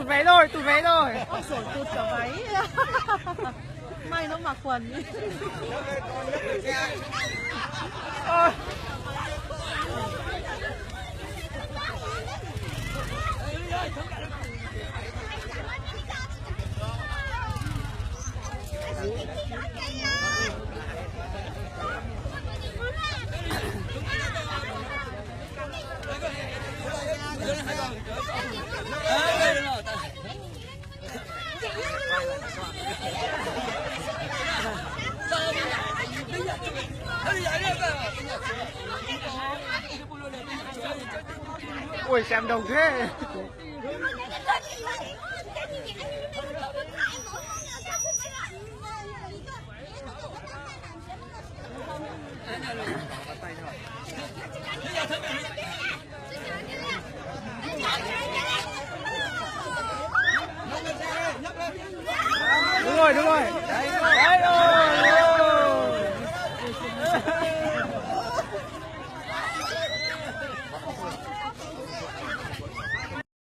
Tus vej loj, tus vej loj. Tus vej. Mai no mas khuas. Ua xyav nroog thiab.